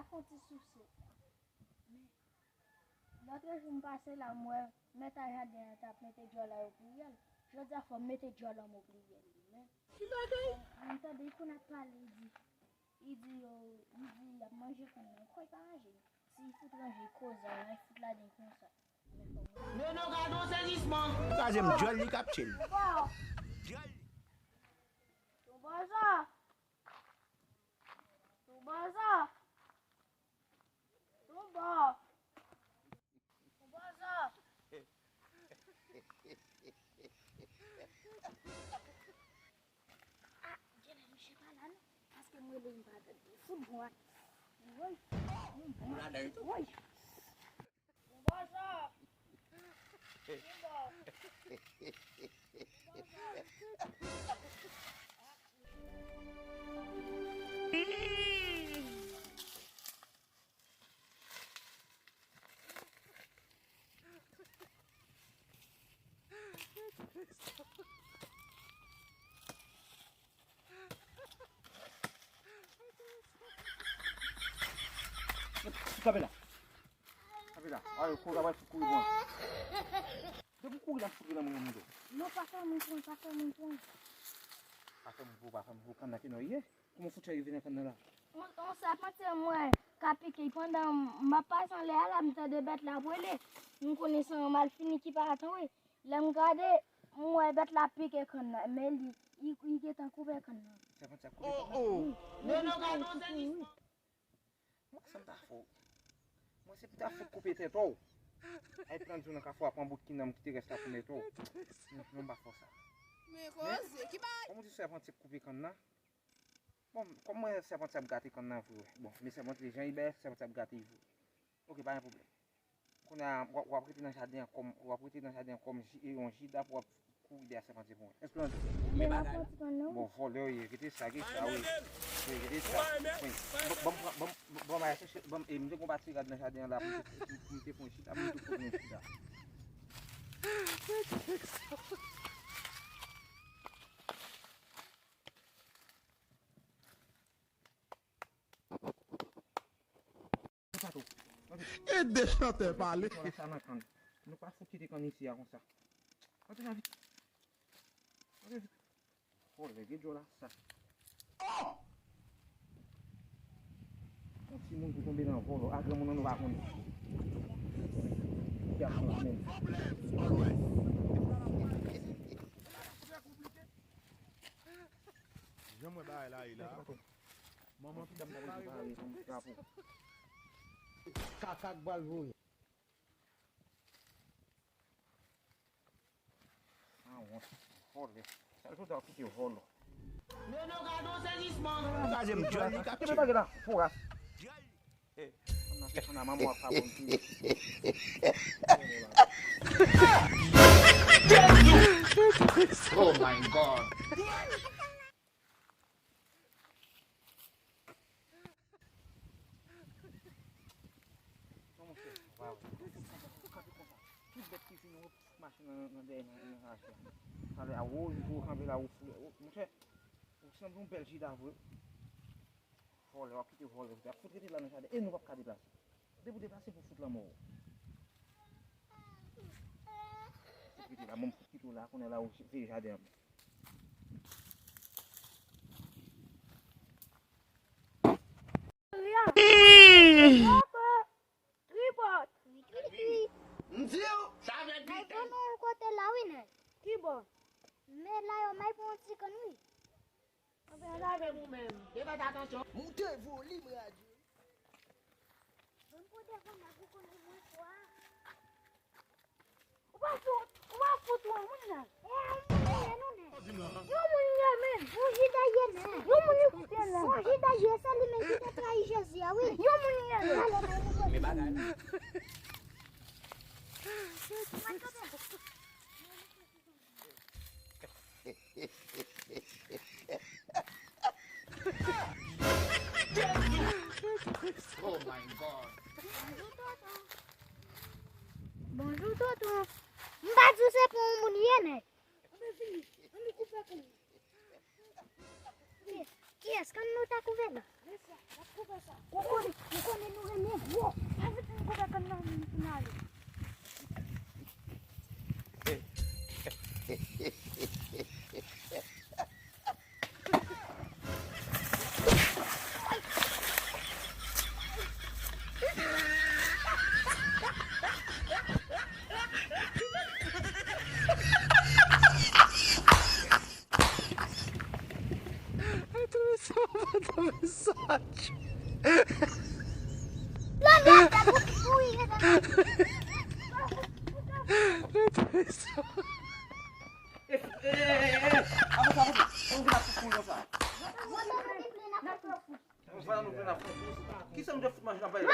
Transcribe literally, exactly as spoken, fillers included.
Fon ti souse. Men, lòt jou m pase la, m wè mèt a jaden an t ap mete djòl la o pliyèl. Jodi a fò m mete djòl an o pliyèl li menm. Ki bagay? M tande konn ap pale, li di, li di yo, li di y ap manje konn nan. Kwè pa manje. Si fout ranje koze a, y fout ladan konsa. Nono gade yon sezisman. Kraze m djòl li k ap tchil. Djòl. Toubaza. Toubaza. Touba. Toubaza. Ah, genlè misye pa la non. Paske m rele m pa tande. Fout bon a. Woy. Woy. Toubaza. Kanpe la. Kanpe la. Ay, kouz a pral fout kouri bon. Depi w kouri la, m fout nan moun moun do. Non, pa fè moun pran, pa fè moun pran. Pa fè moun pran, pa fè moun pran, kann nan ki non ye. Kòman w fout fè rive nan kann nan la? On, on sapantye mwen ka pike pandan m ap pase anlè a la, m tande bèt la ap rele. M konnen se yon malfini ki pa tanwe. Lè m gade, m wè bèt la pike kann nan, men li, li, li gentan koupe kann nan. Sapantye ap koupe kann nan? Oh, oh. Wi, wi, wi, wi. Mwen, sa m ta fè w? Mwen, se pou ta fout koupe tèt ou. Ay pran di w nan kafou a, pran bout kinan m kite rès la pou nèt ou. Non, non, m pa fè w sa. Men koze, ki bagay? Kòm w di sèpantye k koupe kann nan? Bon, kòm mwen sèpantye ap gate kann nan vre. Bon, men sèpantye jan li bèl, sèpantye ap gate vre. Ok, pa gen pwoblèm. Kounye a, w ap, w ap rete nan jaden an kòm, w ap rete nan jaden an kòm ji-, e yon jida pou w ap kouri dèyè sèpantye pou mwen. Èske w tande? Men bagay la. Bon, vòlè w ye, rete sa, rete sa, wi. Wi, rete sa. Wi. Bon, bon, bon, bon, bon, m al chèche, bon, e m te gon pati rad nan jaden an la pou m te, pou m te pran jida, pou m te pran jida. E de chantè pale. Nou pa fout kite kann isi a konsa. Antre nan vit. Antre vit. Oh, lè gen djòl la sa. Oh! Yon timoun pou tonbe nan vòlò. A granmoun an nou pa konnen. Gason menm. Jan mwen bagay la ye la. Manman pitit pare pou drapo. Kaka k bal voye. Sanwont. Vòlè. Sa l sot a kite vòlò. Nono gade yon sezisman. Kraze m djòl li k ap tchil. Kenbe bagay la, fou ras. Ann a, ann a, manman w ap pa bon ti. Oh my God. Non, monchè, pa vre. Tout bèt ki vin, ou mache nan, nan dèyè, nan, nan rache a. Talè a, ou, ou kanpe la, ou foule. Ou, monchè, ou sanble yon bèl jida vre. Vòlè, w ap kite vòlè, w ap fout rete la nan jaden, e nou p ap ka deplase. Depi w deplase, pou fout lanmò w. Fout rete la, mwen m fout kite w la, kounye a la, ou veye jaden an. Tripòt. M di w, sa fè pita. Ay, kote la, wi, nèg. Ki bò? Men la, yo may pou yon ti kann, wi. Anfen, ann lave nou menm. Te fè atansyon. Moute volim radyo. Ban m pote fò nèg ou konnen mwen fò a. Ou pa fout, ou pa fout yon moun la. E a yon moun ye nou nèg. Yon moun ye men. Yon jida ye nèg. Yon moun ye koute la. Yon jida ye, se li menm ki te trayi Jezi a, wi. Yon moun ye men. Pale, pale, pale. Men bagay la. Oh my God. Bonjou, tonton. Bonjou, tonton. M pa di w se pou yon moun ye, nèg. Ann vini, ann koupe pou mwen. Kiyès? Kiyès? Kann nou ta koupe la. Men sa, n ap koupe sa. Ou konnen, ou konnen Avanse, avanse. Ou vin ap fout konsa. Ou fè nou vin ap fout. Kisa nou te fout manje nan pale?